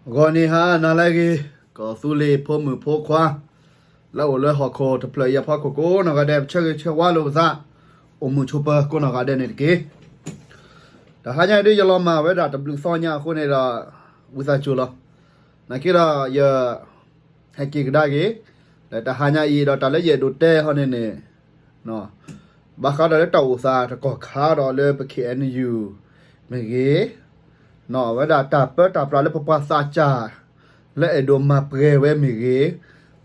ဂီၤနံၤဟါနၤလၢအဂ့ၤ, ကီၢ်သူလ့ၤဖိမုၣ်ဖိခွါ လၢအအိၣ်လၢဟီၣ်ခိၣ်တဖျၢၣ်အံၤအဖီခိၣ်ကိးနီၢ်ဂၤဒဲး ပဆၢဂ့ၤဆၢဝါလိာ်ပသး အိၣ်မုာ်ဆိးပၢၤကိးနီၢ်ဂၤဒဲးန့ၣ်တက့ၢ်. တဟါညါအံၤဒ်ယလီၤမၢ်ဝဲဒၣ်တဘျုးသီညါအဃိန့ၣ်ဒီး ဝံသးစူၤလီၤ. နာ်က့ဒီးယ ဟဲက့ၤကဒါက့ၤ လၢတဟါညါအံၤဒီးတၢ်လၢယအဲၣ်ဒိးတဲဟီန့ၣ်န့ၣ် ဘၣ်ဃးဒီးလၢတၢ်အိၣ်သးတကီၢ်ခါဒီးလၢပ K N U မ့ၢ်ဂ့ၤ, ဝဲဒၣ်တၢ်ပၢတၢ်ပြးလၢပပှၤသးစၢ် လၢအဲၣ်ဒိးမၤပှဲၤဝဲမ့ၢ်ဂ့ၤ,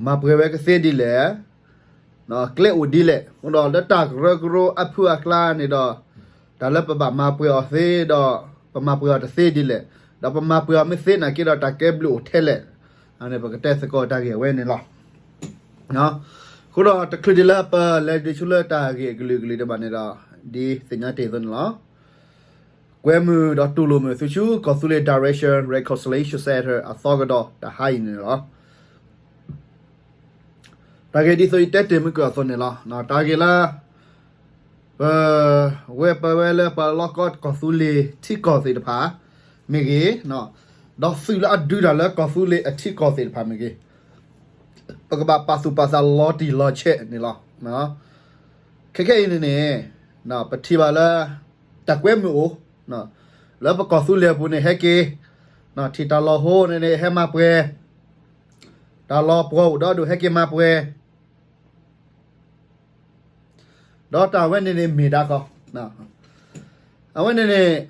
မၤပှဲၤဝဲကသ့ဒ်လဲၣ်, ကျဲအိၣ်ဒ်လဲၣ်, အဃိဒီးလၢတၢ်ကရၢကရိအဖုအကျါန့ၣ်ဒီး တၢ်လၢပဘၣ်မၤပှဲၤအီၤသ့ဒီး ပမၤပှဲၤအီၤတသ့ဒ်လဲၣ်, ဒီးပမၤပှဲၤအီၤမ့ၢ်သ့နာ်က့ဒီးတၢ်ကဲဘျုးအိၣ်ထဲလဲၣ်, န့ၣ်ပကတဲသကိးတၢ်ဂ့ၢ်အဝဲန့ၣ်လီၤ. အဃိဒီးတချုးဒံးလၢပလဲၤဒံးဆူလၢတၢ်ဂ့ၢ်အကလုာ်ကလုာ်ဒံးဘၣ်န့ၣ်ဒီး ဒ်သ့ၣ်ညါတ့ၢ်အသိးန့ၣ်လီၤ. ကွဲမုာ်ဒီးတူၢ်လိာ်မုာ်သုဆူ ကီၢ်သူလ့ၤ Direction Reconciliation Center အသီကဒီးတဟါအံၤန့ၣ်လီၤ. တၢ်ဂ့ၢ်ဒ်သိးယတဲတ့ၢ်မုၢ်ကၢၢ်အသိးန့ၣ်လီၤ. တၢ်ဂ့ၢ်လၢ ပ ဝဲပဝဲလၢပှၤလီၢ်ကီၢ်ကီၢ်သူလ့ၤထံကီၢ်သ့ၣ်တဖၣ်မ့ၢ်ဂ့ၤ, ဒီးသုးလၢအဒုးတၢ်လၢကီၢ်သူလ့ၤအထံကီၢ်သ့ၣ်တဖၣ်မ့ၢ်ဂ့ၤ, ပကဘၣ်ပာ်သူၣ်ပာ်သးလီၤတံၢ်လီၤဆဲးန့ၣ်လီၤ. ခဲခဲအံၤန့ၣ်န့ၣ် ပထံၣ်ဘၣ်လၢ တၢ်ကွဲမုာ်အိၣ် လၢပကီၢ်သူလ့ၤအပူၤန့ၣ် ဟဲက့ၤ ထံၣ်တၢ်လီၤဟိန့ၣ်န့ၣ် ဟဲမၤပှဲၤ, တၢ်လီၤပှီၤအိၣ်ဒီးဒိၣ်ဟဲက့ၤမၤပှဲၤ ဒီးတၢ်ဝဲန့ၣ်န့ၣ်မ့ၢ်ဒၣ်ဃီ, အဝဲန့ၣ်န့ၣ်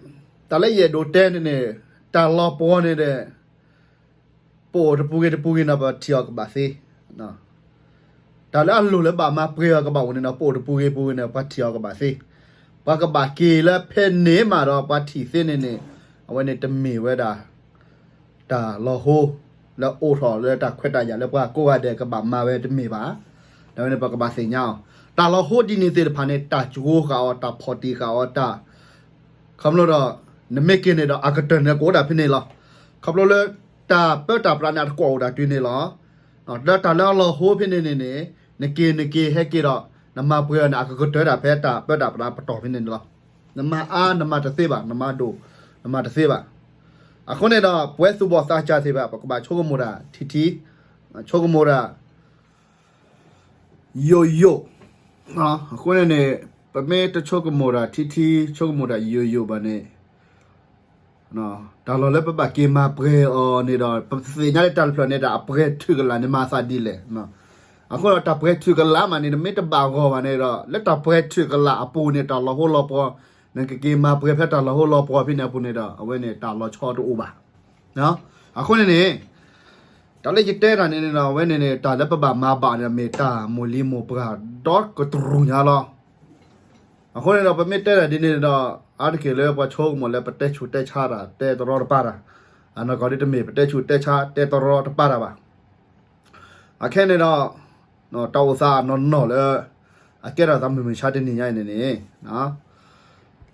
တၢ်လၢယအဲၣ်ဒိးတဲန့ၣ်န့ၣ် တၢ်လီၤပှီၤန့ၣ်ဒီး ပအိၣ်တပူၤဂ့ၤတပူၤဂ့ၤန့ၣ် ပထံၣ်အီၤကဘၣ်သ့, တၢ်လၢအလိၣ်လၢဘၣ်မၤပှဲၤအီၤကဘၣ်အိၣ်န့ၣ်ဒီး ပအိၣ်တပူၤဂ့ၤပူၤဂ့ၤန့ၣ် ပှၤထံၣ်အီၤကဘၣ်သ့, ပှၤကဘၣ်က့ၤလၢဖဲန့ၣ်မးဒီးပှၤထံၣ်သ့န့ၣ်န့ၣ် အဝဲန့ၣ်တမ့ၢ်ဝဲဒၣ် တၢ်လီၤဟိ လၢအိၣ်ထီၣ်လၢတၢ်ခွဲးတၢ်ယာ်လၢပှၤကိးဂၤဒဲးကဘၣ်မၤဝဲတမ့ၢ်ဘၣ်. ဒီးဝဲန့ၣ်ပကဘၣ်သ့ၣ်ညါအီၤ, တၢ်လီၤဟိဒ်န့ၣ်သ့ၣ်တဖၣ်န့ၣ် တၢ်ကၠိဃာ်အီၤ တၢ်ဖီၣ်တံၢ်ဃာ်အီၤ တၢ် ခီဖျိဒီး နမ့ၢ်က့ၤန့ၣ်ဒီးအကတၢၢ်န့ၣ်ကအိၣ်ဒၣ်ဖဲန့ၣ်လီၤ. ခီဖျိလၢ တၢ်ပၢတၢ်ပြးန့ၣ် အတကွီၣ်အိၣ်ဒၣ်တုၤန့ၣ်လီၤ. ဒီးတၢ်လၢအလီၤဟိဖဲန့ၣ်န့ၣ်န့ၣ် နက့ၤနက့ၤဟဲက့ၤဒီး နမၤပှဲၤအီၤန့ၣ် အကကတၢၢ်ဒၣ်ဖဲတၢ်ပၢတၢ်ပြးပတီၢ်ဖဲန့ၣ်န့ၣ်လီၤ. နမၤအါနမၤတသ့ဘၣ်, နမၤဒိၣ် နမၤတသ့ဘၣ်. အဃိန့ၣ်ဒီး ပဝဲသူၣ်ဘီၣ်သးစၢ်သ့ၣ်တဖၣ် ပကဘၣ်ဆိကမိၣ်တၢ်ထံထံ, ဆိကမိၣ်တၢ် ယိာ်ယိာ်, အဃိန့ၣ်န့ၣ် ပမ့ၢ်တဆိကမိၣ်တၢ်ထံထံ ဆိကမိၣ်တၢ်ယိာ်ယိာ်ဘၣ်န့ၣ် တၢ်လီၢ်လၢပဘၣ်က့ၤမၤပှဲၤအီၤန့ၣ်ဒီး ပသ့ၣ်ညါလၢတၢ်တဖျၢၣ်န့ၣ် တၢ်အပှဲၤထုးကလာ်န့ၣ်မၤသးဒ်လဲၣ်. အဃိဒီးတၢ်ပှဲၤထုးကလာ်မးန့ၣ် နမ့ၢ်တဘၣ်ဂီၢ်ဘၣ်န့ၣ်ဒီး လၢတၢ်ပှဲၤထုးကလာ်အပူၤန့ၣ် တၢ်လီၤဟိလီၤပှီၤ နကက့ၤမၤပှဲၤဖဲတၢ်လီၤဟိလီၤပှီၤဖဲန့ၣ်အပူၤန့ၣ်ဒီး အဝဲန့ၣ်တၢ်လီၤဆီတအိၣ်ဘၣ်. အဃိန့ၣ်န့ၣ် တၢ်လၢယတဲတၢ်န့ၣ်န့ၣ်ဒီး အဝဲန့ၣ်န့ၣ် တၢ်လၢပဘၣ်မၤဘၣ်န့ၣ် မ့ၢ်တၢ်မိၢ်လံၤမိၢ်ပှၢ်ဒီကတြူၢ်ညါလီၤ. အဃိန့ၣ်ဒီး ပမ့ၢ်တဲတၢ်ဒ်န့ၣ်ဒီး အါတက့ၢ်လၢပှၤဆိကမိၣ်လၢပတဲဆူးတဲဆါတၢ် တဲတရီတပါတၢ်, အနီၢ်ကီၢ်ဒ်တမ့ၢ် ပတဲဆူးတဲဆါတဲတရီတပါတၢ်ဘၣ်. အခဲန့ၣ်ဒီး တၢ်အိၣ်သးနီၢ်နီၢ်လၢ အကဲထီၣ်သးမုၢ်မုၢ်ဆါတနံၤညါအံၤန့ၣ်န့ၣ်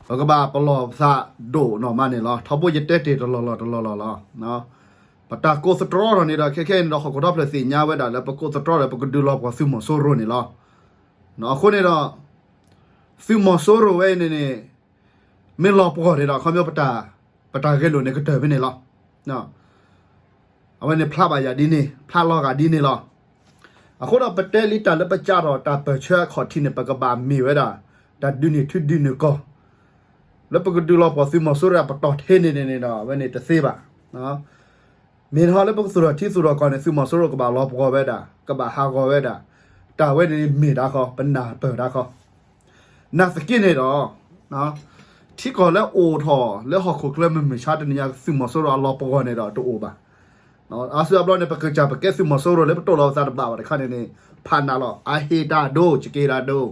ပကဘၣ်ပလီၢ်ပသးဒိၣ်နီၢ်မးန့ၣ်လီၤ. ထီဘိယတဲတ့ၢ်တလီၢ်လီၢ်တလီၢ်လီၢ်လီၤ. ပတၢ်ကိးသတြီထီၣ်န့ၣ်ဒီး ခဲခဲအံၤန့ၣ်ဒီး ဟီၣ်ခိၣ်ဒီဖျၢၣ်သ့ၣ်ညါဝဲဒၣ်လၢပကိးသတြီဒီး ပကဒုးလီၤပှီၢ်သုးမီၤစိရိၤန့ၣ်လီၤ. အဃိန့ၣ်ဒီး သုးမီၤစိရိၤဝဲအံၤန့ၣ်န့ၣ် မ့ၢ်လီၤပှီၢ်န့ၣ်ဒီး ခီဖျိ ပတၢ်ဂဲၤလိာ်န့ၣ်ကတၢၢ်ဖဲန့ၣ်လီၤ. အဝဲန့ၣ်ဖျါဘၣ်ယၤဒ်န့ၣ် ဖျါလီၤဂာ်ဒ်န့ၣ်လီၤ. အဃိဒီးပတဲလံတၢ်လၢပစးထီၣ်တၢ်ပၢၢ်ဆၢအခီၣ်ထံးန့ၣ် ပကဘၣ်မ့ၢ်ဝဲဒၣ် တၢ်ဒုးန့ၢ်ထံဒုးန့ၢ်ကီၢ် လၢပကဒုးလီၤပှီၢ်သုးမီၤစိရိၤအပတီၢ်ထဲန့ၣ်န့ၣ်ဒီး အဝဲန့ၣ်တသ့ဘၣ်. မ့ၢ်ထီၣ်လၢပကသူၣ်ထီၣ်ထံသူၣ်ထီၣ်ကီၢ်န့ၣ် သုးမီၤစိရိၤကဘၣ်လီၤပှီၢ်ဝဲဒၣ် ကဘၣ်ဟးဂီၤဝဲဒၣ်. တၢ်ဝဲန့ၣ်မ့ၢ်တၢ်ဃီ ပနၢ်ပၢၢ်တၢ်ဃီ နာ်သက့န့ၣ်ဒီး ထံကီၢ်လၢအိၣ်ထီၣ်လၢဟီၣ်ခိၣ်ချၢမုၢ်မုၢ်ဆါတနံၤညါ သုးမီၤစိရိၤအလီၤပှီၢ်န့ၣ်ဒီးတအိၣ်ဘၣ်. အါစုအါဘျီန့ၣ် ပကစၢ်ပကဲသုးမီၤစိရိၤလၢပတိၢ်လီၤပသးတဘၣ်ဘၣ်တခါန့ၣ်န့ၣ် ဖးနးလီၤ အဟ့ၣ်တၢ်ဒိၣ် ကက့ၤတၢ်ဒိၣ်.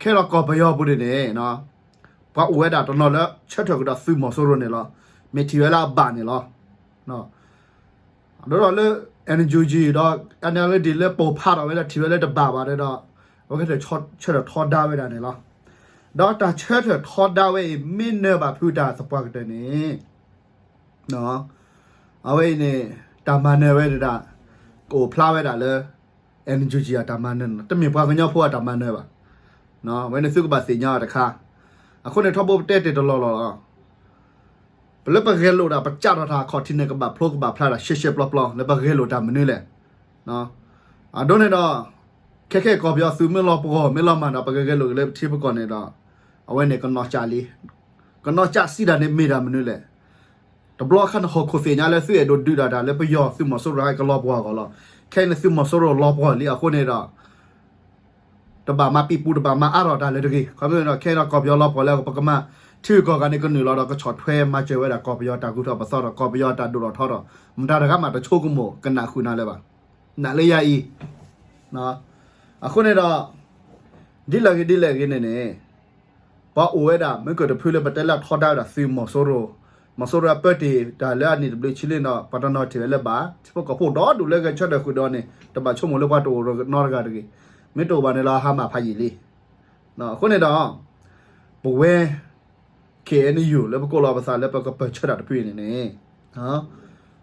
ခဲလီၤကီၢ်ပယီၤပူၤန့ၣ်န့ၣ် ပှၤအိၣ်ဝဲဒၣ်တနီၤလၢဆၢထၢၣ်ကဒီးသုးမီၤစိရိၤန့ၣ်လီၤ. မ့ၢ်ထံၣ်ဝဲလၢအဘၣ်န့ၣ်လီၤ. ဒီးလၢ NUG ဒီး NLD လၢပိာ်ဖးထီၣ်ဝဲဒၣ်ထံၣ်ဝဲလၢတဘၣ်ဘၣ်ဒီး အဝဲကဆၢထၢၣ်ထီဒါဝဲဒၣ်န့ၣ်လီၤ. ဒီးတၢ်ဆၢထၢၣ်ထီဒါဝဲအံၤ မ့ၢ်နၢၤဘၣ်ဖုတၢ်သပှၢ်ကတၢၢ်န့ၣ် အဝဲအံၤန့ၣ် တၢ်မၤနၢၤဝဲဒၣ် ကအိၣ်ဖျါဝဲဒၣ်လၢ NUG အတၢ်မၤနၢၤန့ၣ်လီၤ. တမ့ၢ်ပှၤကညီဖိအတၢ်မၤနၢၤဘၣ်. ဝဲန့ၣ်သုကဘၣ်သ့ၣ်ညါအီၤတခါ. အဃိန့ၣ်ထီဘိပတဲတ့ၢ်တလီၢ်လီၢ်လီၤ. လၢပဂဲၤလိာ်တၢ် ပကးထီၣ်တၢ်ခီၣ်ထံးန့ၣ် ကဘၣ်ဖျိကဘၣ်ဖျါတၢ်ရှဲရှဲပျီပျီ လၢပဂဲၤလိာ်တၢ်မနုၤလဲၣ်. အဒိန့ၣ်ဒီး ခဲခဲကီၢ်ပယီၤသုးမ့ၢ်လီၤပှီၢ်မ့ၢ်လီၤမၢ်ဒီး ပကဂဲၤလိာ်က့ၤလၢထံဖိကီၢ်န့ၣ်ဒီး အဝဲန့ၣ်ကနီၢ်ကၠးလံ. ကနီၢ်ကၠးစံးတၢ်န့ၣ်မ့ၢ်တၢ်မနုၤလဲၣ်. တဘျီခါန့ၣ်ဟီၣ်ခိၣ်သ့ၣ်ညါလၢသုအဲၣ်ဒိးဒုးဒၣ်တၢ်လၢပယီၤသုးမီၤစိရိၤ ဟဲကလီၤပှီၢ်အဂီၢ်လီၤ. ခဲအံၤန့ၣ်သုးမီၤစိရိၤလီၤပှီၢ်လံအဃိန့ၣ်ဒီး တဘၣ်မၤပံာ်ပူၤ တဘၣ်မၤအါထီၣ်တၢ်လၢၤတဂ့ၤ. ခီဖျိန့ၣ်ဒီး ခဲအံၤဒီးကီၢ်ပယီၤလီၤပှီၢ်လၢ ပကမၤထံဂုၤကီၢ်ဂၤန့ၣ်ကနုာ်လီၤဒီး ကဆီၣ်ထွဲမၤစၢၤဝဲဒၣ်ကီၢ်ပယီၤတၢ်ဂုၤထီၣ်ပသီထီၣ် ကီၢ်ပယီၤတၢ်ဒိၣ်ထီၣ်ထီထီၣ် မတၤတဂၤမးတဆိကမိၣ်ကနၣ်ဃုာ်နၤလၢၤဘၣ်. နာ်လၢယၤအံၤ အဃိန့ၣ်ဒီး ဒ်လဲၣ်ဂ့ၤဒ်လဲၣ်ဂ့ၤန့ၣ်န့ၣ် ပှၤအိၣ်ဝဲဒၣ် မ့ၢ်ကတဖုလၢပတဲလၢထီဒါဝဲဒၣ်သုးမီၤစိရိၤ, မီၤစိရိၤအပၢတ့ၢ်တၢ်လၢအနံၣ်တဘျုးဆံလံဒီး ပှၤတနီၤထံၣ်ဝဲလၢၤဘၣ်, ထံဖိကီၢ်ဖိဒီဒူၣ်လၢဂဲၤဆၢထၢၣ်ဃုာ်ဒီးန့ၣ် တဘၣ်ဆိကမိၣ်လၢပှၤတအိၣ်နီတဂၤတဂ့ၤ, မ့ၢ်တအိၣ်ဘၣ်န့ၣ်လီၤ ဟါမၢ်ဖးယံာ်လံ. အဃိန့ၣ်ဒီး ပဝဲ ခ့ၣ်အဲၣ်ယူၣ် လၢပကိးလီၤပသးလၢပကပၢၢ်ဆၢတၢ်တဖုအံၤန့ၣ်န့ၣ်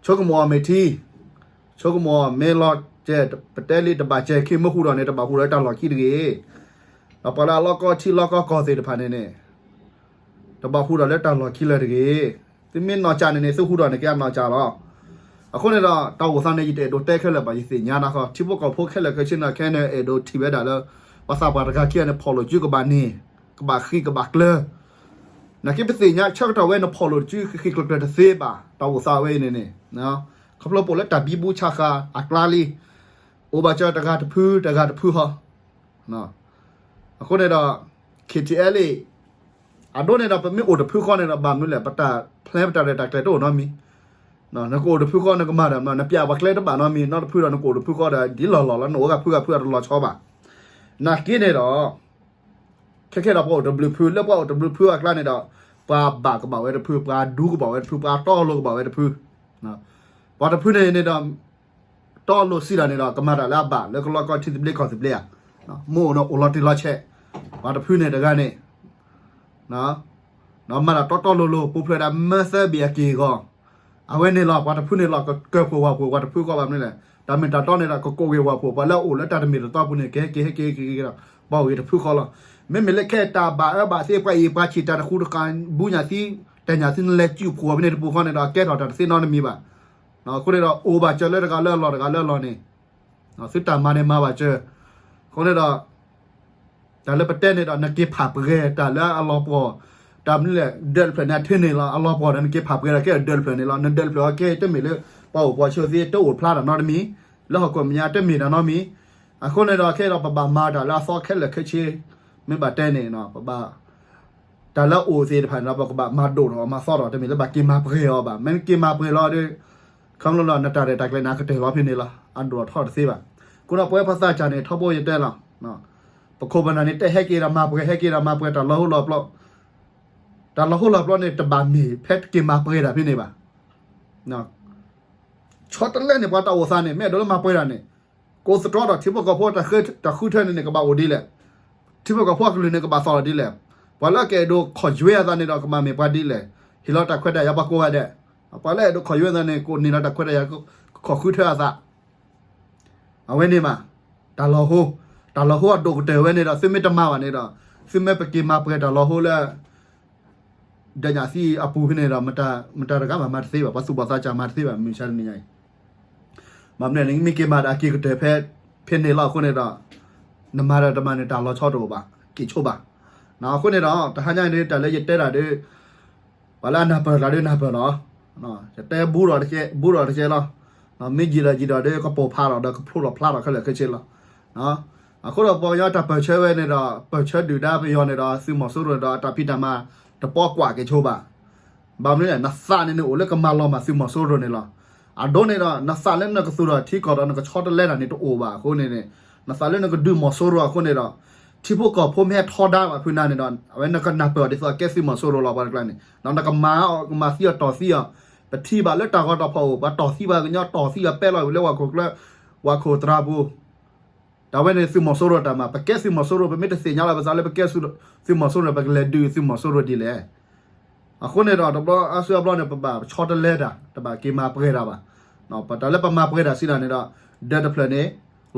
ဆိကမိၣ်အီၤမ့ၢ်ထံ, ဆိကမိၣ်အီၤမ့ၢ်လီၤစဲး, ပတဲလံတဘၣ်စဲးခံမ့ၢ်ဟူထီၣ်န့ၣ် တဘၣ်ဟူထီၣ်လၢတၢ်လီၢ်ခံတဂ့ၤ. ဒီးပှၤလၢအလီၢ်ကီၢ်ထံလီၢ်ကီၢ်ကီၢ်သ့ၣ်တဖၣ်န့ၣ်န့ၣ် တဘၣ်ဟူထီၣ်လၢတၢ်လီၢ်ခံလၢၤတဂ့ၤ. သုမ့ၢ်နီၢ်ကၠးန့ၣ်န့ၣ် သုဟူထီၣ်န့ၣ်ကဲအနီၢ်ကၠးလီၤ. အဃိန့ၣ်ဒီး တၢ်အိၣ်သးန့ၣ် ယတအဲၣ်ဒိးတဲခဲလၢာ်ဘၣ် ယသ့ၣ်ညါနၤဃီ ထံဖိကီၢ်ဖိခဲလၢာ်ခဲဆ့န့ၣ် ခဲအံၤန့ၣ် အဲၣ်ဒိးထံၣ်ဝဲဒၣ်လၢ ပှၤသးပှၢ်တဂၤခံဂၤန့ၣ် ဖီၣ်လိာ်စုကဘၣ်န့ၣ် ကဘၣ်ဃံးကဘၣ်ကျၢၤ နာ်က့ပသ့ၣ်ညါဆၢကတီၢ်ဝဲန့ၣ်ဖီၣ်လိာ်စုဃံးကျၢၤကျၢၤတသ့ဘၣ် တၢ်အိၣ်သးဝဲအံၤန့ၣ်န့ၣ်, ခီဖျိပအိၣ်လၢတၢ်ဘံဘူဆးဃာ်အကျါလံ, အိၣ်ဘၣ်စၢၤတဂၤတဖု တဂၤတဖုဃီ, အဃိန့ၣ်ဒီး ခ့ၣ်ထံၣ်အဲလံ အဒိန့ၣ်ဒီး ပမ့ၢ်အိၣ်တဖုဃီန့ၣ်ဒီး ဘၣ်မနုၤလဲၣ် ပတၢ်ဖျဲပတၢ်ရဲၣ်တၢ်ကျဲၤတအိၣ်နီတမံၤ, နကအိၣ်တဖုဃီနကမၤဒီး နပျဲပှၤကျဲတဘၣ်နီတမံၤ နီတဖုဒီးနကအိၣ်တဖုဃီဒီး ဒ်လီၢ်လီၢ်လီၤ နအိၣ်ဂၤဖုဂၤဖုဂၤတလီၤဆီဘၣ်, နာ်က့န့ၣ်ဒီး ခဲခဲဒီးပှၤအိၣ်တဘျုးဖု လၢပှၤအိၣ်တဘျုးဖုအကျါန့ၣ်ဒီး ပှၤဘၣ်ကဘၣ်ဝဲတဖု ပှၤဒူကဘၣ်ဝဲတဖု ပှၤတီလိၤကဘၣ်ဝဲတဖု, ပှၤတဖုန့ၣ်န့ၣ်ဒီး တီလိၤစံးတၢ်န့ၣ်ဒီး ကမၤတၢ်လၢအဘၣ်လၢကလီၢ်ကီၢ်ထံသဘျ့ကီၢ်သဘျ့ဧါ, မ့ၢ်အိၣ်ဒီးအိၣ်လီၤတံၢ်လီၤဆဲး, ပှၤတဖုန့ၣ်တဂၤန့ၣ် ဒီးမၤတၢ်တီတီလိၤလိၤ ပူၤဖျဲးဒၣ်မၢသၢဘ့ၣ်အက့ၢ်အဂီၤ, အဝဲန့ၣ်လီၤ ပှၤတဖုန့ၣ်လီၤ ကကၢၢ်ဖှိၣ်ဝၣ်ဖှိၣ် ပှၤတဖုဃီဘၣ်မနုၤလဲၣ် တၢ်မ့ၢ်တၢ်တီန့ၣ်ဒီး ကကိးဂ့ၤဝၣ်ဖှိၣ် ပှၤလၢအအိၣ်လၢတၢ်တမ့ၢ်တတီပူၤန့ၣ် ကဟဲက့ၤဟဲက့ၤဟဲက့ၤဒီး ပှၤအိၣ်ဂ့ၤတဖုဃီလီၤ. မ့မ့ၢ်လၢခဲအံၤတၢ်ဘၣ်အၢဘၣ်သီ ပှၤအံၤပှၤဆံး တၢ်တဃူတကး ဘူးညၣ်သံ တဲညၣ်သံနလဲၤစုၣ်ဖှိၣ်အီၤဖဲန့ၣ်တပူၤဃီန့ၣ်ဒီး ကဲထီၣ်တၢ်တသ့နီတမံၤဘၣ်. အဃိန့ၣ်ဒီး အိၣ်ဘၣ်စၢၤလၢတဂၤလၢအလီၢ်တဂၤလၢအလီၢ်န့ၣ် သုတၢ်မၤန့ၣ်မၤဘၣ်စၢၤ, အဃိန့ၣ်ဒီး တၢ်လၢပတဲန့ၣ်ဒီး နက့ၤဖးပှဲၤတၢ်လၢအလီၤပှီၢ်, တၢ်မနုၤလဲၣ် ဒၢးတဖျၢၣ်န့ၣ် အထၢန့ၣ်လီၤ အလီၤပှီၢ်ဒီး နက့ၤဖးပှဲၤဒီးကဲဒၢးတဖျၢၣ်န့ၣ်လီၤ. နဒၢးတဖျၢၣ်အီၤကဲတမ့ၢ်လၢ ပှၤအိၣ်ပှၤဆိးသ့ တအိၣ်ဖျါတၢ်နီတမံၤ, လၢဟီၣ်ခိၣ်မဲာ်ညါတမ့ၢ်တၢ်နီတမံၤ, အဃိန့ၣ်ဒီး ခဲအံၤဒီးပဘၣ်မၤတၢ်လၢအသီခဲလၢာ်ခဲဆ့, မ့ၢ်ဘၣ်တဲန့ၣ် ပဘၣ် တၢ်လၢအအိၣ်သ့ၣ်တဖၣ်န့ၣ်ဒီး ပကဘၣ်မၤဒိၣ်ထီၣ်မၤသီထီၣ် တမ့ၢ်လၢဘၣ်က့ၤမၤပှဲၤအီၤဘၣ်. မ့ၢ်က့ၤမၤပှဲၤလီၤဒီး ခီဖျိလီၤ နတၢ်ရဲၣ်တၢ်ကျဲၤန့ၣ် အကတၢၢ်လီၤဖဲန့ၣ်လီၤ. အဒိၣ်ထီၣ်တသ့ဘၣ်. အဃိဒီးပဝဲပှၤသးစၢ်န့ၣ် ထီဘိယတဲလီၤ ပခိၣ်ပနၢ်န့ၣ် တဲဟဲက့ၤဒီးမၤပှဲၤ ဟဲက့ၤဒီးမၤပှဲၤ တၢ်လီၤဟိလီၤပျီ, တၢ်လီၤဟိလီၤပျီန့ၣ် တဘၣ်မ့ၢ်ဖဲက့ၤမၤပှဲၤတၢ်ဖဲန့ၣ်ဘၣ်. ဆီတလဲန့ၣ် ပှၤတၢ်အိၣ်သးန့ၣ် မ့ၢ်အဲၣ်ဒိးလၢမၤပှဲၤတၢ်န့ၣ် ကိးသတြီဒီး ထံဖိကီၢ်ဖိတၢ်ဃုထၢန့ၣ်န့ၣ် ကဘၣ်အိၣ်ဒ်လဲၣ်, ထံဖိကီၢ်ဖိအကလုၢ်န့ၣ် ကဘၣ်သီၣ်လီၤဒ်လဲၣ်, ပှၤလၢအကအဲၣ်ဒိးခီၣ်ယွဲအသးန့ၣ်ဒီး ကဘၣ်မ့ၢ်ပှၤဒ်လဲၣ်, ဟ့ၣ်လီၤတၢ်ခွဲးတၢ်ယာ်ပှၤကိးဂၤဒဲး, ပှၤလၢအအဲၣ်ဒိးခီၣ်ယွဲအသးန့ၣ် ကအိၣ်န့ၢ်လီၤတၢ်ခွဲးတၢ်ယာ် ကခီၣ်ဃုထၢအသး အဝဲန့ၣ်မး တၢ်လီၤဟိ, တၢ်လီၤဟိအဒိၣ်ကတၢၢ်ဝဲန့ၣ်ဒီး သုမ့ၢ်တမၤဘၣ်န့ၣ်ဒီး သုမ့ၢ်ပက့ၤမၤပှဲၤတၢ်လီၤဟိလၢ ဒၢးညၣ်သံအပူၤဖဲန့ၣ်ဒီး မတၤတဂၤဘၣ်မၤတသ့ဘၣ်, ပှၤသူၣ်ဘီၣ်သးစၢ်မၤတသ့ဘၣ် မုၢ်ဆါတနံၤညါအံၤ. ဘၣ်မနုၤလဲၣ်န့ၣ် မ့ၢ်က့ၤမၤဒီးအက့ၤကတၢၢ်ဖဲ ဖဲန့ၣ်လီၤ. အဃိန့ၣ်ဒီး နမၤဒီးတမၤန့ၣ် တၢ်လီၤဆီတအိၣ်ဘၣ် က့ၤဆိဘၣ်. အဃိန့ၣ်ဒီး တဟါညါန့ၣ် တၢ်လၢယတဲတၢ်ဒီး ပှၤလၢအနၢ်ပၢၢ်တၢ်ဒီးနၢ်ပၢၢ်လီၤ. ယတဲဘူးဒီးတကဲ ဘူးဒီးတကဲလီၤ. မ့ၢ်ယံာ်ဒီးယံာ်ဒီး ကပိာ်ဖးဒီး ကဖျိးဒီးဖျါဒီးခဲလၢာ်ခဲဆ့လီၤ. အဃိဒီးပှၤကညီတၢ်ပၢၢ်ဆၢဝဲန့ၣ်ဒီး ပၢၢ်ဆၢဒုၣ်ဒါပယီၤန့ၣ်ဒီး သုးမီၤစိရိၤန့ၣ်ဒီး အတၢ်ဖံးတၢ်မၤတပီၢ်ကွၢ်က့ၤဆိဘၣ်. ဘၣ်မနုၤလဲၣ် နသးန့ၣ်န့ၣ်အိၣ်လၢကမၤလီၤမၢ်သုးမီၤစိရိၤန့ၣ်လီၤ. အဒိန့ၣ်ဒီး နသးလၢနကသူၣ်ထီၣ်ထံကီၢ်ဒီး နကဆီတလဲတၢ်န့ၣ်တအိၣ်ဘၣ်အဃိန့ၣ်န့ၣ် နသးလၢနကဒုးမီၤစိရိၤအဃိန့ၣ်ဒီး ထံဖိကီၢ်ဖိမ့ၢ်ဟဲထီဒါဘၣ်ဖုနၤန့ၣ်ဒီး အဝဲနကနၢ်ပၢၢ်အီၤဒ်သိးကဲသုးမီၤစိရိၤလီၤ ပှၤတကျါန့ၣ် ဒီးနကမၤအီၤကမၤသံအီၤတီၢ်သံအီၤ, ပထံၣ်ဘၣ်လၢတၢ်ဂီၤတၢ်ဖီၣ်အိၣ် ပှၤတီၢ်သံပှၤကညီတီၢ်သံအီၤပဲလီၤဝံၤလၢဝၤခိၣ်ကျၢၢ် ဝၤခိၣ်သရၣ်ပူၤ တၢ်ဝဲန့ၣ်သုးမီၤစိရိၤတၢ်မၤ ပကဲသုးမီၤစိရိၤပမ့ၢ်တသ့ၣ်ညါလီၤပသးလၢပကဲသုးမီၤစိရိၤဒ်လဲၣ်. အဃိန့ၣ်ဒီး တဘျီအါစုအါဘျီန့ၣ် ပဘၣ်ဆီတလဲတၢ် တဘၣ်က့ၤမၤပှဲၤတၢ်ဘၣ်. ပတၢ်လၢပမၤပှဲၤတၢ်စံးတၢ်န့ၣ်ဒီး ဒၢးတဖျၢၣ်န့ၣ်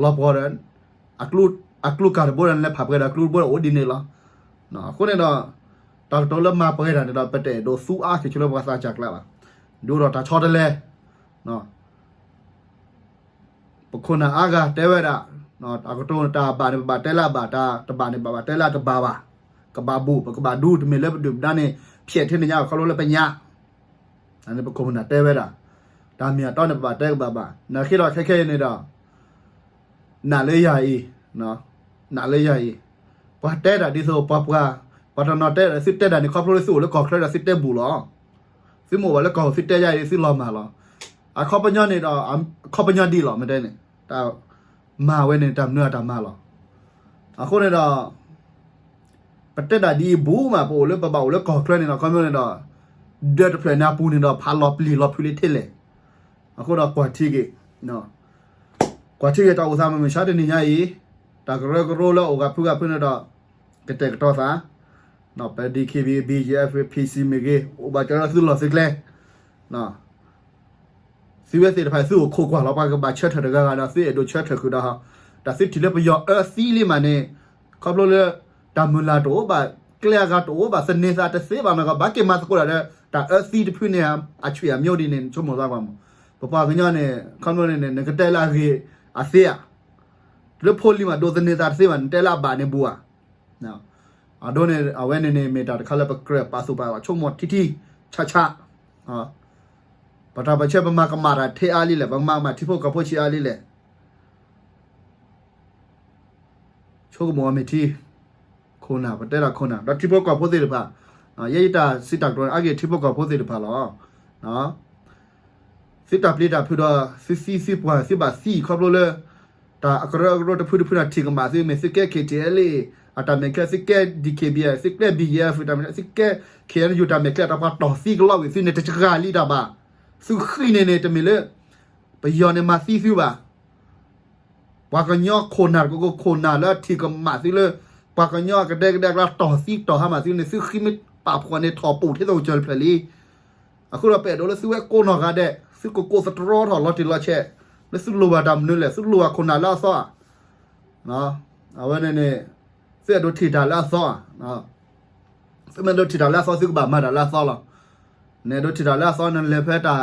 လီၤပှီၢ်ဒီး အကျိကၢ်တဘိဒီး နလဲၤဖးပှဲၤဒီးအကျိတဘိဒီးအိၣ်ဒ်န့ၣ်လီၤ. အဃိန့ၣ်ဒီး တၢ်ကတိၤလၢမၤပှဲၤတၢ်န့ၣ်ဒီး ပတအဲၣ်ဒိးသူအါက့ၤဆိလၢပှၤသးစၢ်ကျါဘၣ်. ဒ်သိးတၢ်ဆီတလဲ ပခိၣ်နၢ်အါဂၤတဲဝဲဒၣ်, တၢ်ကတိၤတၢ်ဘၣ်န့ၣ် ပဘၣ်တဲလၢအဘၣ်, တၢ်တဘၣ်န့ၣ် ပဘၣ်တဲလၢအတဘၣ်ဘၣ်, ကဘၣ်ဘူၣ် ပကဘၣ်ဒူ တမ့ၢ်လၢပဒုၣ်ပဒါန့ၣ် ဖျဲးထဲန့ၣ်ညါ ခီဖျိလၢပညါ, န့ၣ်ပခိၣ်ပနၢ်တဲဝဲဒၣ်, တၢ်မ့ၢ်အတီန့ၣ် ပဘၣ်တဲကဘၣ်ဘၣ်, နာ်က့ဒီးခဲခဲအံၤန့ၣ်ဒီး နာ်လၢယၤအံၤ, နာ်လၢယၤအံၤ, ပှၤတဲတၢ်ဒ်သိး ပှၤပှၤ, ပှၤတနီၤတဲဒီး သုတဲတၢ်န့ၣ် ခီဖျိလၢသုအိၣ်လၢကီၢ်ချၢဒီးသုတဲဘူၣ်လီၤ. သုမ့ၢ်အိၣ်ဘၣ်လၢကီၢ် သုတဲယါအံၤ သုလီၤမၢ်လီၤ. အခီပညီန့ၣ်ဒီး အခီပညီဒ်လီၤ မ့ၢ်တဲန့ၣ်, တၢ်မၤဝဲန့ၣ် တၢ်မနုၤအတၢ်မၤလီၤ. အဃိန့ၣ်ဒီး ပတဲတၢ်ဒ်အံၤဘူးမး ပအိၣ်လၢပဘၣ်အိၣ်လၢကီၢ်ချၢန့ၣ်ဒီး ခီဖျိန့ၣ်ဒီး ဒၢးတဖျၢၣ်န့ၣ်အပူၤန့ၣ်ဒီး ဖးလီၤပျံၤလီၤဖုးလံထဲလဲၣ်. အဃိဒီးကွၢ်ထံက့ၤ ကွၢ်ထံက့ၤတၢ်အိၣ်သးမုၢ်မဆါတနံၤညါအံၤ, တၢ်ကရၢကရိလၢအအိၣ်ဂၤဖုဂၤဖုန့ၣ်ဒီး ကတဲာ်ကတီၤသး, ပ DKBA BGF PC မ့ၢ်ဂ့ၤ အိၣ်ဘၣ်ကဲလၢသုလီၢ်သုကျဲ, သုဝဲသ့ၣ်တဖၣ်သုအိၣ်ခိးကွၢ်လီၤ ပှၤကဘၣ်ဆၢထၢၣ်တဂၤဂၤဒီး သုအဲၣ်ဒိးဆၢထၢၣ်ဃုာ်ဒီး တၢ်သုထံၣ်လၢပယီၤအၢသံလံမးန့ၣ်, ခီဖျိလၢ တၢ်မုၢ်လၢ်တအိၣ်ဘၣ်, ကျဲအဂၤတအိၣ်ဘၣ်, သန့ၤသးတသ့ဘၣ်မးကီး ဘၣ်က့ၤမၤသကိးတၢ်ဒီး တၢ်အၢသံတဖုန့ၣ် အဆံးအမျိုးဒ်န့ၣ် ဆိကမိၣ်သးကွၢ်မး, ပပှၤကညီန့ၣ် ခီဖျိန့ၣ် နကတဲလၢအဂ့ၤအသ့ဧါ, လၢဖိလံၤမး ဒိးသန့ၤသးတသ့ဘၣ် နတဲလၢအဘၣ်န့ၣ်ဘူးဧါ. အဒိန့ၣ် အဝဲန့ၣ်န့ၣ် မ့ၢ်တၢ်တခါလၢပကြၢးပာ်သူၣ်ပာ်သး ဆိကမိၣ်ထံထံဆးဆး, ပတၢ်ပၢၢ်ဆၢ ပမၤကမၣ်တၢ်ထဲအါလံလဲၣ်, ပမၤကမၣ်ထံဖိကီၢ်ဖိဆံးအါလံလဲၣ်. ဆိကမိၣ်အီၤမ့ၢ်ထံ, ခိၣ်နၢ် ပတဲဒၣ်ခိၣ်နၢ် ဒီးထံဖိကီၢ်ဖိသ့ၣ်တဖၣ်, ယဲယတၢ်စံးတၢ်ကတိၤန့ၣ် အါဂ့ၢ်ထံဖိကီၢ်ဖိသ့ၣ်တဖၣ်လီၤ. သုတၢ်ပျံၤတၢ်ဖုးဒီး သုသံသုပှၢ် သုဘၣ်သံခီဖျိလၢ တၢ်အကရၢကရိတဖုတဖုန့ၣ် ထံၣ်ကမၣ်သုမ့ၢ်သုကဲ KTLA အတၢ်မဲာ်ချံ သုကဲ DKBA သုကဲ BGF တၢ်မဲာ်ချံ သုကဲ KNU တၢ်မဲာ်ချံ အတၢ်ပှၤတီၢ်သံကလီဝံၤသုန့ၣ် တစှၤလံတၢ်ဘၣ်. သုဃံန့ၣ်န့ၣ် တမ့ၢ်လၢ ပယီၤန့ၣ်မၤသံသုဘၣ်. ပှၤကညီခိၣ်နၢ်တကကိးခိၣ်နၢ်လၢထံၣ်ကမၣ်သုလၢ ပှၤကညီကဒဲကဒဲအကျါတီၢ်သံတီၢ်ဟါမၢ်သုန့ၣ် သုဃံမ့ၢ်ပာ်ဖှိၣ်န့ၣ်ထီၣ်ပူၤထဲသိးကစၢၢ်တဖျၢၣ်လံ. အဃိဒီးပအဲၣ်ဒိးလၢသုဝဲကိးနီၢ်ဂၤဒဲး သုကကိးသတြီထီၣ်လီၤတံၢ်လီၤဆဲး လၢသုလိၣ်ဘၣ်တၢ်မနုၤလဲၣ် သုလိၣ်ဘၣ်ခိၣ်နၢ်လၢအသီဧါ. အဝဲန့ၣ်န့ၣ် သုအဲၣ်ဒိးထံၣ်တၢ်လၢအသီဧါ. သုမ့ၢ်အဲၣ်ဒိးထံၣ်တၢ်လၢအသီ သုကဘၣ်မၤတၢ်လၢအသီလီၤ. နအဲၣ်ဒိးထံၣ်တၢ်လၢအသီ နလဲၤဖဲတၢ်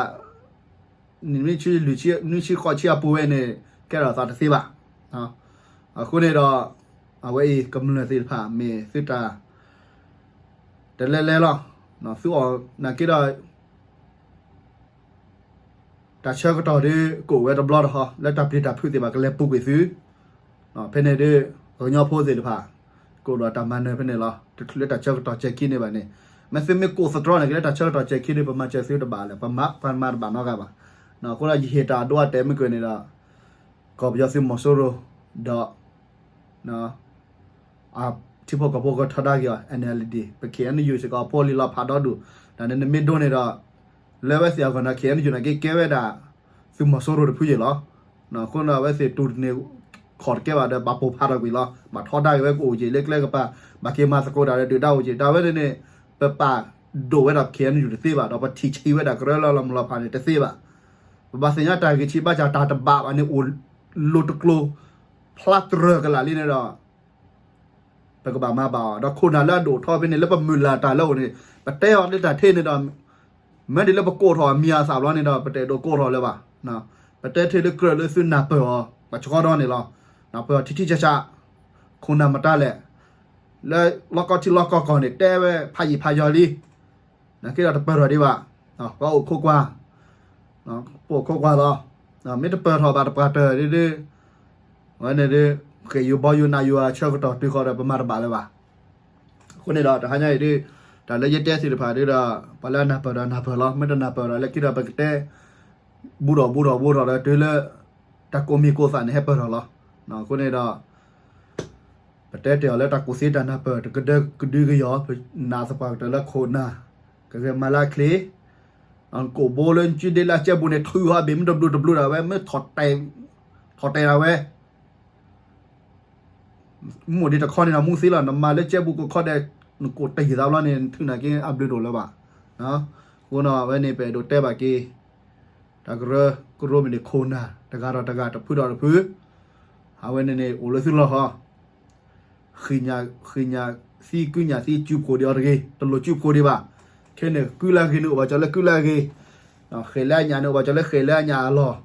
နံၣ်နွံဆံ လွံၢ်ဆံ နွံဆံဃိးဆံအပူၤဝဲန့ၣ် ကဲထီၣ်သးတသ့ဘၣ်. အဃိန့ၣ်ဒီး အဝဲအံၤကမျၢၢ်သ့ၣ်တဖၣ် မ့ၢ်သုတၢ် တလဲလဲလီၤ. သုအီၣ်နာ်က့ဒီး တၢ်ဆၢကတီၢ်ဒီး ကအိၣ်ဝဲတဘျီတဟီ လၢတၢ်ပျံၤတၢ်ဖုးသ့ၣ်တဖၣ် ကလဲၤပူၤကွံာ်သု. ဖဲန့ၣ်ဒီး ကညီဖိသ့ၣ်တဖၣ် ကအိၣ်ဒီးတၢ်မၤနၢၤဖဲန့ၣ်လီၤ. တချုးလၢတၢ်ဆၢကတီၢ်စဲၤခံန့ၣ်ဘၣ်န့ၣ် မ့ၢ်သုမ့ၢ်ကိးသတြီနာ်က့လၢတၢ်ဆၢကတီၢ်စဲၤခံဒီး ပမၤစၢၤသုတဘၣ်လၢၤ, ပမၤတဘၣ်နီတဂၤဘၣ်. အဃိဒီးယဟ့ၣ်တၢ်အဒိအတဲာ်မ့ၢ်ကွံာ်န့ၣ်ဒီး ကီၢ်ပယီၤသုးမီၤစိရိၤ ဒီး ထံဖိကီၢ်ဖိကထီဒါက့ၤအီၤ NLD ပ KNU စ့ၢ်ကီးအဖိအလံၤလီၤဖးဒီဒူၣ်, တၢ်န့ၣ်နမ့ၢ်ဒိန့ၣ်ဒီး လၢဝဲသ့ၣ်အဂီၢ်န့ၣ် KNU နာ်က့ကဲဝဲဒၣ် သုးမီၤစိရိၤတဖုယ့ၢ်လီၤ. အဃိန့ၣ် အဝဲသ့ၣ်တူၢ်တန့ၢ်ခီၣ်တကဲဘၣ်ဒီး ဘၣ်ပိာ်ဖးထီၣ်ကွံာ်လီၤ. ဘၣ်ထီဒါက့ၤဝဲကအိၣ်က့ၤလၢကျဲကပၤ, ဘၣ်က့ၤမၤသကိးတၢ်ဒီးဒုၣ်ဒါအိၣ်က့ၤ, တၢ်ဝဲန့ၣ်န့ၣ် ပပာ်ဒိၣ်ဝဲဒၣ် KNU တသ့ဘၣ်, ဒီးပထံၣ်ဆံးဝဲဒၣ်ကရၢလၢလီၤမုၢ်လီၤဖးန့ၣ်တသ့ဘၣ်. ပဘၣ်သ့ၣ်ညါတၢ်ဂ့ၢ်ဆံးဘၣ်ဆၣ် တၢ်တဘၣ်ဘၣ်န့ၣ် အိၣ်လိၤတကျိၤ ဖျါတရၢၢ်ကလာ်လံန့ၣ်ဒီး ပကဘၣ်မၤဘၣ်အီၤ, ဒီးခိၣ်နၢ်လၢအဒိၣ်ထီဖဲန့ၣ် လၢပမုၢ်လၢ်တၢ်လၢအအိၣ်န့ၣ် ပတဲအီၤလၢတၢ်ထဲန့ၣ်ဒီး မ့ၢ်ဒ်လၢပကိးထီၣ်အမံၤအသၣ်ဘျီန့ၣ်ဒီး ပတအဲၣ်ဒိးကိးထီၣ်လၢၤဘၣ်. ပတဲထဲလၢကြၢးလၢသုနၢ်ပၢၢ်အီၤ ပှၤဆှီဒီန့ၣ်လီၤ. နၢ်ပၢၢ်အီၤထံထံဆးဆး, ခိၣ်နၢ်မတၤလဲၣ်, လၢလီၢ်ကီၢ်ထံလီၢ်ကီၢ်ကီၢ်န့ၣ် တဲဝဲဖးယံာ်ဖးယီၤလံ. နာ်က့ဒီးတပၢၢ်ထီၣ်ဒံးဘၣ်, ပှၤအိၣ်ခိးကွၢ်, ပအိၣ်ခိးကွၢ်လီၤ. မ့ၢ်တပၢၢ်ထီၣ်ဘၣ်တပှၢ်တၢၢ်ဒ်ဒ်, အဝဲန့ၣ်ဒ် ဃ့ၢ်ယိၤဘီယိၤနးယိၤအဆၢကတီၢ်တုၤဃီၤဒီး ပမၤတဘၣ်လၢၤဘၣ်. အဃိန့ၣ်ဒီး တဟါညါအံၤဒ် တၢ်လၢယတဲသ့ၣ်တဖၣ်ဒ်ဒီး ပှၤလၢအနၢ်ပၢၢ်ဒီးနၢ်ပၢၢ်လီၤ. မ့ၢ်တနၢ်ပၢၢ်ဒီးလၢခံဒီး ပကတဲ ဘူးထီၣ်ဘူးထီၣ်ဘူးထီၣ်ဒီးတုၤလၢ တၢ်ကိးမံၤကိးသးန့ၣ် ဟဲပၢၢ်ထီၣ်လီၤ. အဃိန့ၣ်ဒီး ပတဲတ့ၢ်အီၤလၢတၢ်ကူၣ်သ့တၢ်နၢ်ပၢၢ် တကဒၢကဒုကယီၤ ပနာ်သပှၢ်ကတၢၢ်လၢခိၣ်နၢ် ကဂဲၤမၤလၢအချ့, ကိၣ်ဘိလၢနစုဒ့လၢအကဲဘူးန့ၣ် ထုးဟီဘ့ၣ်မ့ၢ်တဘျုးတဘျုးဒၣ်ဝဲ မ့ၢ်ထီၣ်တဲာ်ဒၣ်ဝဲ မ့ၢ်ဒ်တခီန့ၣ်ဒီးမူသ့လီၤ. နမၤလၢကဲဘူးကခီဒဲး နကိၣ်တယံာ်သးဘျီန့ၣ် နထုးနာ်က့အဘျုးတအိၣ်လၢၤဘၣ်. အဃိန့ၣ် အဝဲန့ၣ် ပအဲၣ်ဒိးတဲဘၣ်က့ၤ တၢ်ကရၢကရိမ့ၢ်န့ၣ် ခိၣ်နၢ်တဂၤဒီးတဂၤ တဖုဒီးတဖု အဝဲန့ၣ်န့ၣ် အိၣ်လၢသုလီၢ်ဟီ ဃ့ၢ်ညါ သံကုညၣ်သံစုဖှိၣ်ဒံးအီၤတဂ့ၤ, တလိၣ်စုဖှိၣ်ဒံးဘၣ်. ခဲန့ၣ် ကုလၢအဂ့ၤန့ၣ်အိၣ်ဘၣ်ကၠီလၢကုလၢအဂ့ၤ, ဃဲၤလၢအညၣ်န့ၣ်အိၣ်ဘၣ်ကၠီလၢဃဲၤလၢအညၣ်အလီၢ်.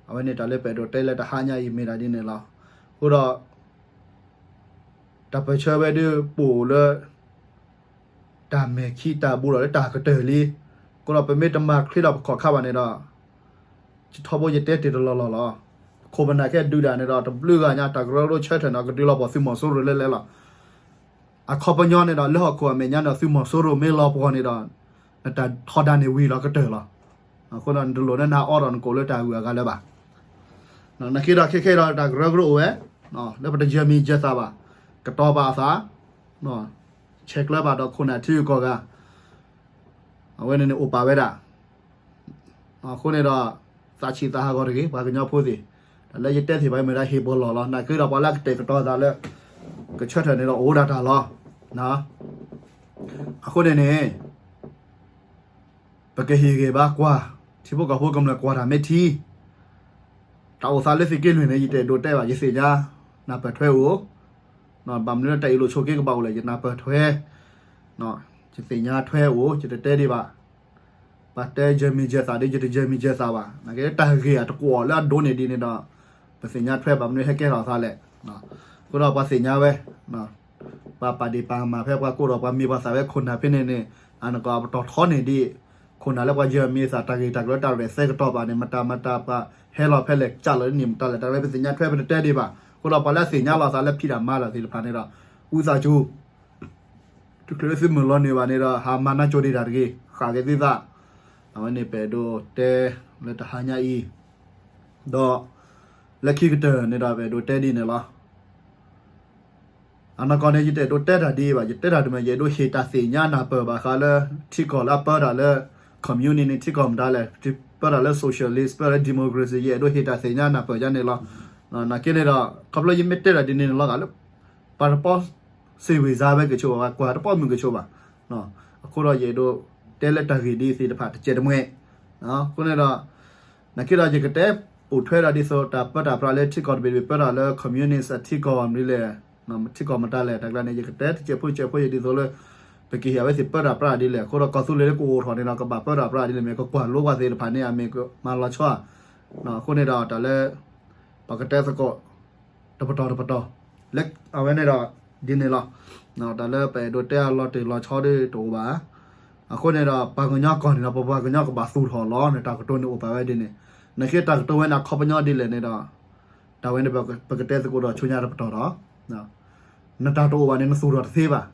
အဝဲန့ၣ်တၢ်လၢပအဲၣ်ဒိးတဲလၢတဟါညါအံၤမ့ၢ်ဒၣ်ဒ်န့ၣ်လီၤ. အဃိဒီး တၢ်ပၢၢ်ဆၢဝဲဒၣ်ပအိၣ်လၢ တၢ်မဲာ်ခံတၢ်ဘူးဒီးလၢတၢ်ကတၢၢ်လံ. အဃိဒီးပမ့ၢ်တမၤချ့ဒီးပခီၣ်ခါဘၣ်န့ၣ်ဒီး ယထီဘိယတဲတ့ၢ်တလီၢ်လီၢ်လီၤ. ခိၣ်ပနၢ်ခဲဒုးဒၣ်န့ၣ်ဒီး တဘျုးဂၤညါ တၢ်ကရၢကရိဆၢထၢၣ်န့ၣ် ကဒုးလီၤပှီၢ်သုးမီၤစိရိၤလၢလဲၣ်လီၤ. အခီပညီန့ၣ်ဒီး လၢဟီၣ်ခိၣ်အမဲာ်ညါန့ၣ်ဒီး သုးမီၤစိရိၤမ့ၢ်လီၤပှီၢ်န့ၣ်ဒီး နတၢ်ထီဒါန့ၣ်ဝံၤလီၤကတၢၢ်လီၤ. အဃိဒီးနတလိၣ်လၢနအီဒီးနကိာ်လၢတၢ်ဂုၤအဂၤလၢၤဘၣ်. နာ်က့ဒီးခဲခဲဒီးတၢ်ကရၢကရိအိၣ်ဝဲ လၢပတယၢၤမံၤယၢၤသးဘၣ်, ကတီၤပာ်အသး, ဆဲးကျၢဘၣ်ဒီးခိၣ်နၢ်ထံဂုၤကီၢ်ဂၤ, အဝဲန့ၣ်န့ၣ်အိၣ်ပာ်ဝဲဒၣ်. အဃိန့ၣ်ဒီး သးဆံးသးဟးဂီၤတဂ့ၤ ပှၤကညီဖိသ့ၣ်, တၢ်လၢယတဲသ့ၣ်တဖၣ်မ့ၢ်ဒၣ်ဟ့ၣ်ပလီၢ်လီၤ. နာ်က့ဒီးပှၤလၢအကတဲာ်ကတီၤသးလၢ ကဆၢထၢၣ်န့ၣ်ဒီး အိၣ်ဒၣ်တၢ်လီၤ. အဃိန့ၣ်န့ၣ် ပကဟ့ၣ်ဂံၢ်ဘါကွၢ် ထံဖိကီၢ်ဖိကမျၢၢ်ကွၢ်တၢ်မ့ၢ်ထံ, တၢ်အိၣ်သးလၢသုးက့လွံၢ်န့ၣ် ယတအဲၣ်ဒိးတဲဘၣ် ယသ့ၣ်ညါ နၢ်ပၢၢ်ထွဲအိၣ်, ဘၣ်မနုၤလၢတၢ်အ့ၣ်လိာ်ဆိးက့ကဘၣ်အိၣ်လဲၣ် ယနၢ်ပၢၢ်ထွဲ, ယသ့ၣ်ညါထွဲအိၣ် ယတတဲဒံးဘၣ်. ပှၤတဲယၢၤမံၤယၢၤသးဒီး ယတယၢၤမံၤယၢၤသးဘၣ်. နာ်က့တၢ်ဂ့ၢ်အတကွီၢ်လၢအဒိးန့ၢ်ဒ်န့ၣ်ဒီး ပသ့ၣ်ညါထွဲဘၣ်မနုၤဟဲကဲထီၣ်သးလဲၣ်. အဃိဒီးပှၤသ့ၣ်ညါဝဲ ပှၤပာ်ဒ့ၣ်ပာ်ကမၣ်ဖဲပှၤကိးဒီးပှၤမ့ၢ်ပှၤသးဝဲခိၣ်နၢ်ဖဲန့ၣ်န့ၣ် အနကီၢ်အပတီၢ်ထီန့ၢ်ဒံး, ခိၣ်နၢ်လၢပှၤယၢၤမံၤသးတၢ်ဂ့ၢ်တၢ်ကျိၤတၢ်ရဲၣ်သဲကတီၢ်ဘၣ်န့ၣ် မတၤမတၤပှၤဟဲလီၤဖဲလဲၣ် ကၢ်လီၤန့ၢ်မတၤလဲၣ် တၢ်လၢပသ့ၣ်ညါထွဲပတတဲဒံးဘၣ်. အဃိဒီးပှၤလၢအသ့ၣ်ညါလီၤသးလၢဖံးတၢ်မၤတၢ်သ့ၣ်တဖၣ်န့ၣ်ဒီး ဝံသးစူၤ တချုးလၢသုမုၢ်လီၤနုာ်ဘၣ်န့ၣ်ဒီး ဟးမၤနၢ်ကၠိဒံးတၢ်တဂ့ၤ, ဃၣ်က့ၤသုသး. အဝဲန့ၣ်ပအဲၣ်ဒိးတဲလၢတဟါညါအံၤ, ဒီး လၢခံကတၢၢ်န့ၣ်ဒီးပအဲၣ်ဒိးတဲဒ်န့ၣ်လီၤ. အနီၢ်ကီၢ်န့ၣ် ယတအဲၣ်ဒိးတဲတၢ်ဒ်အံၤဘၣ်, ယတဲတၢ်တမံၤ ယအဲၣ်ဒိးဟ့ၣ်တၢ်သ့ၣ်ညါနၢ်ပၢၢ်ဘၣ်ဃးလၢ ထံကီၢ်လၢအပၢတၢ်လၢ communist န့ၣ် ထံကီၢ်မတၤလဲၣ်, ပၢတၢ်လၢ socialist ပၢလၢ democracy ယအဲၣ်ဒိးဟ့ၣ်တၢ်သ့ၣ်ညါနၢ်ပၢၢ်ယါန့ၣ်လီၤ. နာ်က့န့ၣ်ဒီး ခီဖျိယမ့ၢ်တဲတၢ်ဒ်န့ၣ်န့ၣ်လီၤဂာ်လၢ ပှၤတပီၢ်စ့ၢ်ဝံၤစါဝဲကဆိးဘၣ်, ကွၢ်တပီၢ်မုၢ်ကဆိးဘၣ်. အဃိဒီးယအဲၣ်ဒိးတဲလၢတၢ်ဂ့ၢ်ဒ်သ့ၣ်တဖၣ်တစဲးတမှဲ, အဃိန့ၣ်ဒီး နာ်က့ဒီးယကတဲပိာ်ထွဲဒီးဒ်သိးတၢ်ပၢတၢ်ပြးလၢထံကီၢ်တဘ့ၣ်တဘ့ၣ်ပၢတၢ်လၢ communist အထံကီၢ်မနုၤလဲၣ်, ထံကီၢ်မတၤလဲၣ် တၢ်ကျါန့ၣ် ယကတဲတစဲးဖိတစဲးဖိယဒ်သိးလၢ ပကဟ့ၣ်အဝဲသ့ၣ်ပၢတၢ်ပြးဒ်လဲၣ်, အဃိဒီးကီၢ်သူလ့ၤလၢကအိၣ်ထီၣ်န့ၣ်ဒီး ကဘၣ်ပၢတၢ်ပြးဒ်လဲၣ် မ့ၢ်ကကွၢ်လိပှၤသ့ၣ်တဖၣ်န့ၣ် အမ့ၢ်ကမၤလီၤဆီဧါ. အဃိန့ၣ်ဒီးတၢ်လၢ ပကတဲသကိး တပတီၢ်တပတီၢ် လၢအဝဲန့ၣ်ဒီး ဒ်န့ၣ်လီၤ. တၢ်လၢပအဲၣ်ဒိးတဲအလီၤတံၢ်လီၤဆီဒ်တအိၣ်ဘၣ်. အဃိန့ၣ်ဒီး ပှၤကညီကီၢ်န့ၣ်ဒီး ပပှၤကညီကဘၣ်သူၣ်ထီၣ်လီၤန့ၣ် တၢ်ကတိၤန့ၣ်အိၣ်ပာ်ဝဲဒ်န့ၣ်. နာ်က့တၢ်ကတိၤဝဲန့ၣ် အခီပညီဒ်လဲၣ်န့ၣ်ဒီး တၢ်ဝဲန့ၣ် ပကတဲသကိးဒီးဆူညါတပတီၢ်ဒီး နတၢ်တအိၣ်ဘၣ်န့ၣ် နသူၣ်ထီၣ်တသ့ဘၣ်.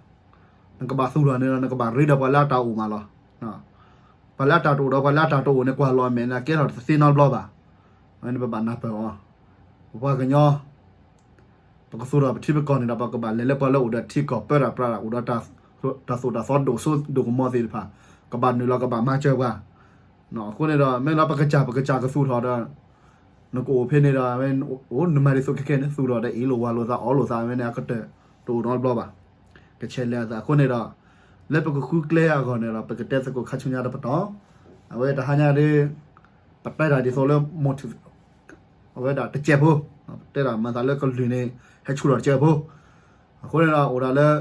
နကဘၣ်သူၣ်ထီၣ်န့ၣ်ဒီး နကဘၣ်ရ့ဒီးပှၤလၢအတၢ်အိၣ်မးလီၤ. ပှၤလၢအတၢ်တအိၣ်ဒီးပှၤလၢအတၢ်တအိၣ်န့ၣ် ကွၢ်လီၤအမဲာ်န့ၣ် ကဲထီၣ်တသ့နီတဘျီဘၣ်. အဝဲန့ၣ်ပဘၣ်နၢ်ပၢၢ်အီၤ. ပပှၤကညီ ပကသူၣ်ထီၣ်ပထံပကီၢ်န့ၣ်ဒီး ပကဘၣ်လဲၤလၢပှၤလၢအိၣ်ဒီးထံကီၢ်ပၢတၢ်ပြးတၢ် အိၣ်ဒီးတၢ်သိၣ်တၢ်သီဒိၣ်စိဒိၣ်ကမီၤသ့ၣ်တဖၣ် ကဘၣ်နုာ်လီၤကဘၣ်မၤစၢၤပှၤ. အဃိန့ၣ်ဒီး မ့ၢ်လၢပကစၢ်ပကစၢ်ကသူၣ်ထီၣ်ဒီး နကအိၣ်ဖဲန့ၣ်ဒီး အိၣ်နမၤဒ်သိးခဲခဲန့ၣ် သူၣ်ထီၣ်ဒီးအ့ၣ်လိာ်ဝါလိာ်သးအီလိာ်သးဝဲန့ၣ် အကတၢၢ်တအိၣ်နီတဘျီဘၣ်. ကဆဲးလဲၤအသးအဃိန့ၣ်ဒီး လၢပကဃုကျဲအဂီၢ်န့ၣ်ဒီး ပကတဲသကိးခါဆူညါတပတီၢ်. အဝဲတဟါညါဒီး ပတဲတၢ်ဒ်သိးလၢ အဝဲဒၣ်တစဲးဖိ ပတဲတၢ်မၤသးလၢကလုၢ်န့ၣ် ဟဲဆူၣ်ထီၣ်တစဲးဖိ. အဃိန့ၣ်ဒီး အိၣ်ဒၣ်လၢ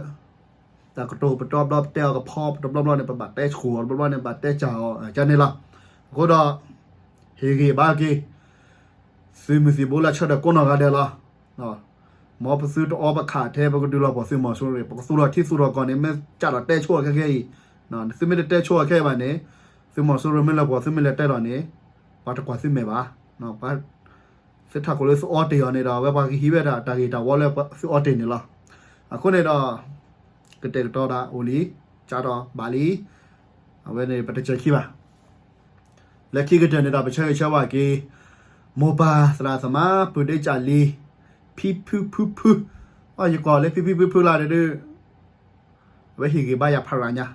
တၢ်ကတိၤပတီၢ်ဘျီပတဲအီၤကဖီပတဘျီဘျီန့ၣ် ပဘၣ်တဲဆူၣ်အီၤတဘျီဘျီန့ၣ် ဘၣ်တဲစၢ်အီၤကန့ၣ်လီၤ. အဃိဒီး ဟ့ၣ်ဂံၢ်ဘါက့ၤ သုးမုၢ်သံၣ်ဘိလၢအဆၢထၢၣ်ကိးနီၢ်ဂၤဒဲးလီၤ. မ်ပသုတအီပခးထဲ ပကဒုးလီၤပှီၢ်သုးမီၤစိရိၤ ပကသူၣ်ထီၣ်ထံသူၣ်ထီၣ်ကီၢ်န့ၣ် မ့ၢ်ကးထီၣ်တဲဆိအီၤခဲခဲအံၤ, သုမ့ၢ်တတဲဆိအီၤခဲအံၤဘၣ်န့ၣ် သုးမီၤစိရိၤမ့ၢ်လၢပှီၢ် သုမ့ၢ်လဲၤတဲထီၣ်န့ၣ် ပှၤတကွၢ်သုမဲာ်ဘၣ်. သုထးခိၣ်လၢသုအီတ့ၢ်အီၤန့ၣ်ဒီး အဝဲပှၤကဟံးဝဲဒၣ်တၢ်ဂ့ၢ်တၢ်ဝီလၢသုအီတ့ၢ်န့ၣ်လီၤ. အဃိန့ၣ်ဒီး ကတဲာ်ကတီၤတၢ်အိၣ်လံ, ကးထီၣ်ဘၣ်လံ, အဝဲန့ၣ်ပတစဲးခံဘၣ်. လၢခံကတၢၢ်န့ၣ်ဒီး ပဆၢဂ့ၤဆၢဝါက့ၤ မိၢ်ပၢ်သရၣ်သမါ ပုၢ်ဒ့ကၠၣ်လံၤ ဖံဖုဖုဖု, ယကိးလၢဖံဖံဖုဖုလၢ်ဒီး အဝဲဟ့ၣ်ဂံၢ်ဘါယၤဖးရၤညါ,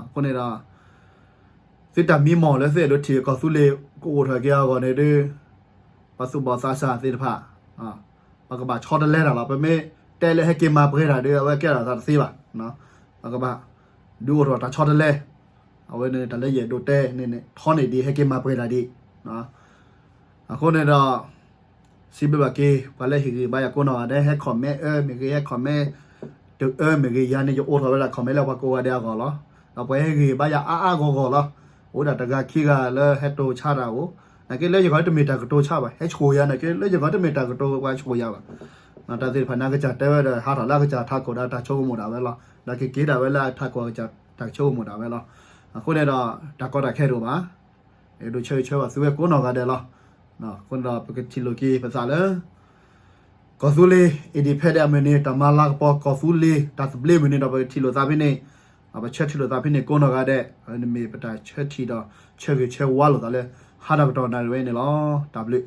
အဃိန့ၣ်ဒီး သုတၢ်မံမီၢ်လၢသုအဲၣ်ဒိးထံၣ်ကီၢ်သူလ့ၤကအိၣ်ထီၣ်က့ၤအဂီၢ်န့ၣ်ဒီး ပှၤသူၣ်ဘီၣ်သးစၢ်သ့ၣ်တဖၣ် ပကဘၣ်ဆီတလဲတၢ်လီၤ. ပမ့ၢ်တဲလၢဟဲက့ၤမၤပှဲၤတၢ်ဒီး အဝဲကဲထီၣ်သးတသ့ဘၣ်. ပကဘၣ်ဒုးအိၣ်ထီၣ်တၢ်ဆီတလဲ, အဝဲန့ၣ်တၢ်လၢယအဲၣ်ဒိးတဲန့ၣ်န့ၣ် ထီန့ၢ်ဒံးဟဲက့ၤမၤပှဲၤတၢ်ဒံး. အဃိန့ၣ်ဒီး စံးဘျုးဘၣ်က့ၤ ပှၤလၢဟ့ၣ်ဂံၢ်ဘါယၤကိးနီၢ်ဂၤဒဲး ဟဲ comment အၢ မ့ၢ်ဂ့ၤ ဟဲ comment တဲ တအၢမ့ၢ်ဂ့ၤ ယၤန့ၣ် ယအိးထီၣ်ဝဲဒၣ် comment လၢပှၤကိးဂၤဒဲးအဂီၢ်လီၤ. ဒီးပှၤဟဲဂ့ၤဘၣ်ယၤအါအါဂီၢ်ဂီၢ်လီၤ. အိၣ်ဒၣ်တဂၤခံဂၤလၢဟဲတိၢ်ဆါတၢ်အိၣ်, နာ်က့လၢယဂီၢ်တမ့ၢ်တၢ်ကတိၤဆါဘၣ်, ဟဲဆိၣ်ယၤနာ်က့လၢယဂီၢ်တမ့ၢ်တၢ်ကတိၤပှၤဆိၣ်ယၤဘၣ်. တၢ်သ့ၣ်တဖၣ်န့ၣ် အကစၢ်တဲဝဲဒီး ဟးထီၣ်လၢအကစၢ်ထးခိၣ်ဒီးတၢ်ဆိကမိၣ်ဒၣ်ဝဲလီၤ. ဒီးကက့ၤဒၣ်ဝဲလၢအထးခိၣ်အကစၢ်တၢ်ဆိကမိၣ်ဒၣ်ဝဲလီၤ. အဃိန့ၣ်ဒီး တၢ်ကီတၢ်ခဲတအိၣ်ဘၣ်. အဲၣ်ဒိးဆၢဂ့ၤဆၢဝါသုဝဲကိးနီၢ်ဂၤဒဲးလီၤ. အဃိန့ၣ်ဒီး ပကထံၣ်လိာ်က့ၤပသးလၢ ကီၢ်သူလ့ၤ independent အမုၢ်နံၤ တၢ်မၤလၤကပီၤကီၢ်သူလ့ၤ တၢ်သဘျ့မုၢ်နံၤဒီး ပကထံၣ်လိာ်သးဖဲန့ၣ်, ပဆၢထံၣ်လိာ်သးဖဲန့ၣ်ကိးနီၢ်ဂၤဒဲး, မ့ၢ်ပတၢ်ဆၢထံၣ်ဒီး ဆၢဂ့ၤဆၢဝါလိာ်သးလၢ ဟါတၢ်ကတီၢ်နၣ်ရံၣ်ဝဲန့ၣ်လီၤ. တၢ်ဘျုး